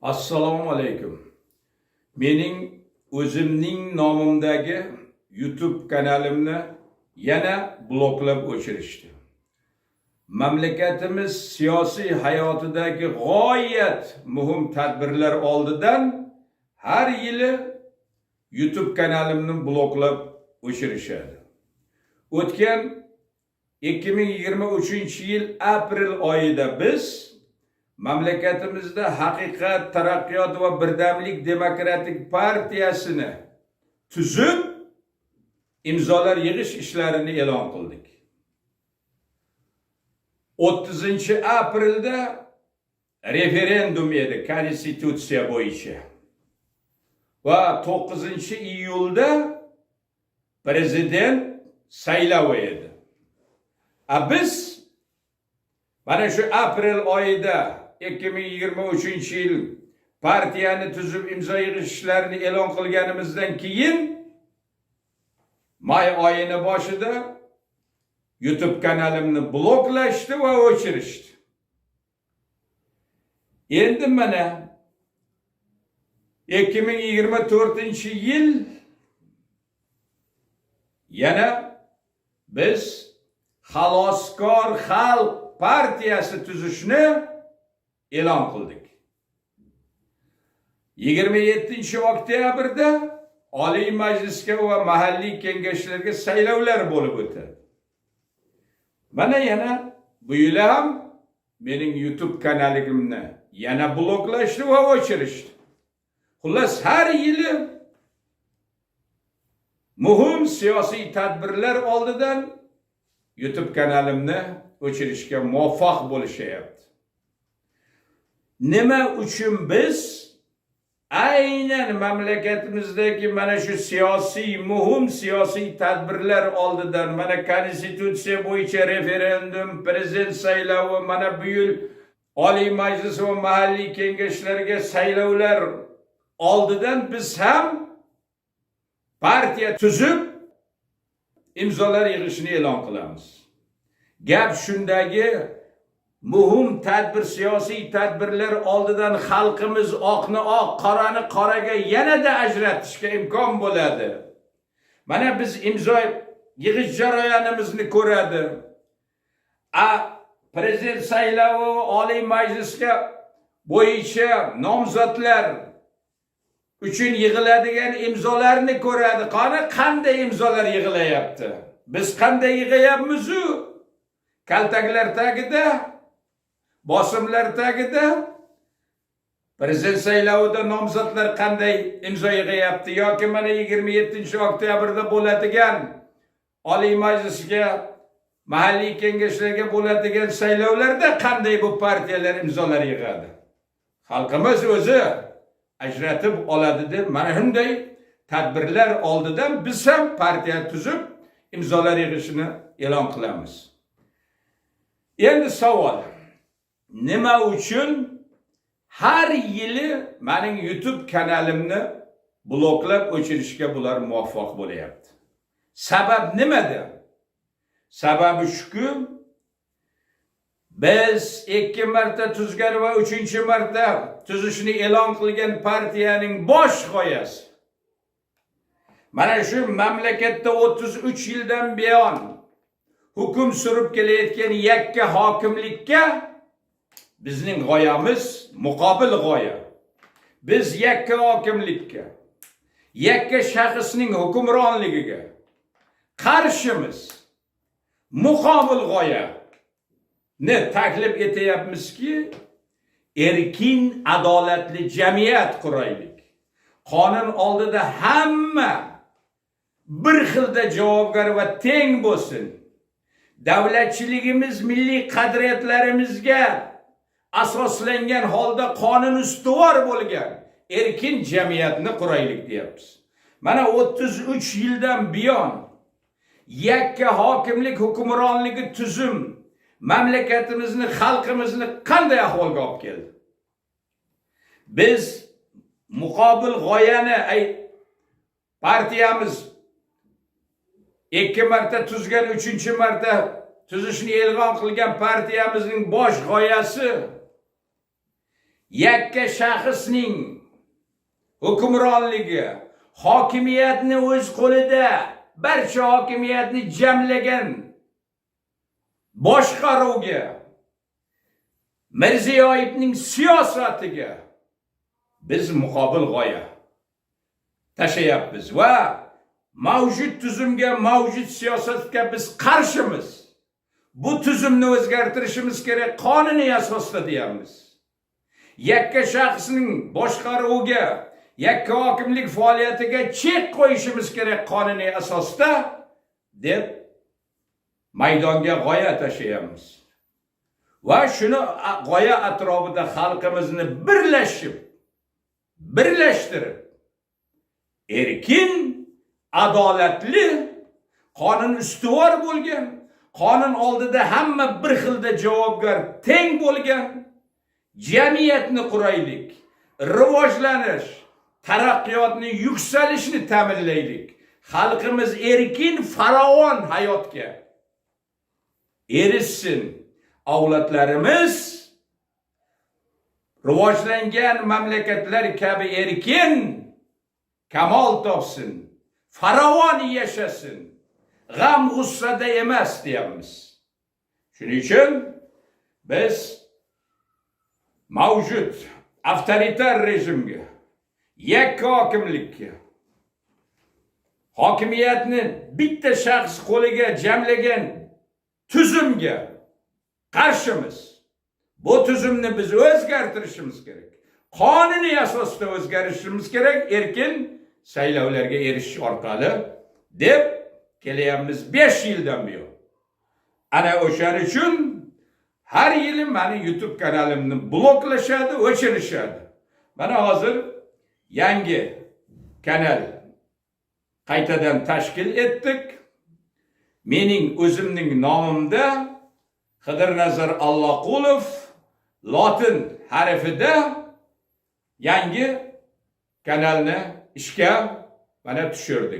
Assalomu alaykum. Mening o'zimning nomimdagi YouTube kanalimni yana bloklab o'chirishdi. Mamlakatimiz siyosiy hayotidagi g'oyat muhim tadbirlar oldidan har yili YouTube kanalimni bloklab o'chirishadi. O'tgan 2023-yil aprel oyida biz mamlakatimizda Haqiqat, Taraqqiyot va Birdamlik demokratik partiyasini tuzib, imzolar yig'ish ishlarini e'lon qildik. 30 aprelda referendum edi konstitutsiya bo'yicha. Va 9 iyulda prezident saylovi edi. A biz mana shu aprel oyida 2023 yil partiyani tuzib, imzo yig'ish ishlarini e'lon qilganimizdan keyin may oyini boshida YouTube kanalimni bloklashdi va o'chirishdi. Endi mana 2024 yil yana biz Xaloskor Xalq partiyasi tuzishni e'lon qildik. 27 oktyabrda Oliy Majlisga va mahalliy kengashlarga saylovlar bo'lib o'tadi. Mana yana bu yil ham mening YouTube kanalimni yana bloklashdi va o'chirishdi. Xullas, har yili muhim siyosiy tadbirlar oldidan YouTube kanalimni o'chirishga muvaffaq bo'lishyapti. Nima uchun biz aynan mamlakatimizdagi mana shu siyosiy, muhim siyosiy tadbirlar oldidan, mana konstitutsiya bo'yicha referendum, prezident saylovi, mana bu yil Oliy Majlis va mahalliy kengashlarga saylovlar oldidan biz ham partiya tuzib, imzolar yig'ishni e'lon qilamiz? Gap shundagi, muhim tadbir, siyosiy tadbirlar oldidan xalqimiz oqni oq, qorani qoraga yanada ajratishga imkon bo'ladi. Mana biz imzo yig'ish jarayonimizni ko'radi. A prezident saylovi va Oliy Majlisga bo'yicha nomzodlar uchun yig'iladigan imzolarni ko'radi. Qani, qanday imzolar yig'ilayapti? Biz qanday yig'ayapmiz-u? Kaltaklar tagida, bosimlar tagida prezident saylovida nomzodlar qanday imzo yig'ayapti yoki mana 27 oktyabrda bo'ladigan Oliy Majlisga, mahalliy kengashlarga bo'ladigan saylovlarda qanday bu partiyalar imzolar yig'adi? Xalqimiz o'zi ajratib oladi deb, mana shunday tadbirlar oldidan biz ham partiya tuzib, imzolar yig'ishini e'lon qilamiz. Endi savol: nima uchun har yili mening YouTube kanalimni bloklab o'chirishga bular muvaffaq bo'lyapti? Sabab nimada? Sababi shuki, biz ikki marta tuzgan va uchinchi marta tuzishni e'lon qilgan partiyaning bosh g'oyasi mana shu mamlakatda 33 yildan buyon hukm surib kelayotgan yakka hokimlikka bizning g'oyamiz muqobil g'oya. Biz yakka hokimlikka, yakka shaxsning hukmronligiga qarshimiz. Muqobil g'oyani taklif etyapmizki, erkin, adolatli jamiyat quraylik. Qonun oldida hamma bir xilda javobgar va teng bo'lsin. Davlatchiligimiz milliy qadriyatlarimizga asoslangan holda qonun ustuvor bo'lgan erkin jamiyatni quraylik deyapmiz. Mana 33 yildan buyon yakka hokimlik hukmronligi tuzum mamlakatimizni, xalqimizni qanday ahvolga olib keldi? Biz muqobil g'oyani ay partiyamiz ikki marta tuzgan, uchinchi marta tuzishni e'lon qilgan partiyamizning bosh g'oyasi Yakka shaxsning hukmronligi, hokimiyatni o'z qo'lida, barcha hokimiyatni jamlagan boshqaruvga, Mirziyoyevning siyosatiga biz muqobil g'oya tashlayapmiz va mavjud tuzumga, mavjud siyosatga biz qarshimiz. Bu tuzumni o'zgartirishimiz kerak qonuniy asosda, deyapmiz. Yakka shaxsning boshqaruviga, yakka hokimlik faoliyatiga chek qo'yishimiz kerak qonuniy asosda, deb maydonga g'oya tashlayapmiz. Va shuni g'oya atrofida xalqimizni birlashib, birlashtirib, erkin, adolatli, qonun ustuvor bo'lgan, qonun oldida hamma bir xilda javobgar, teng bo'lgan jamiyatni quraylik, rivojlanish, taraqqiyotni, yuksalishni ta'minlaylik. Xalqimiz erkin, farovon hayotga erishsin. Avlodlarimiz rivojlangan mamlakatlar kabi erkin kamol topsin, farovon yashasin, g'am g'ussada emas, deyapmiz. Shuning uchun biz mavjud avtoritar rejimga, yakka hokimlikka, hokimiyatni bitta shaxs qo'liga jamlagan tuzumga qarshimiz. Bu tuzumni biz o'zgartirishimiz kerak, qonuniy asosda o'zgarishimiz kerak, erkin saylovlarga erishish orqali, deb kelyapmiz 5 yildan buyon. Ana o'shaning uchun har yili mani YouTube kanalimni bloklashadi, o'chirishadi. Mana hozir yangi kanal qaytadan tashkil etdik. Mening o'zimning nomimda, Xidirnazar Alloqulov lotin harfida yangi kanalni ishga mana tushirdik.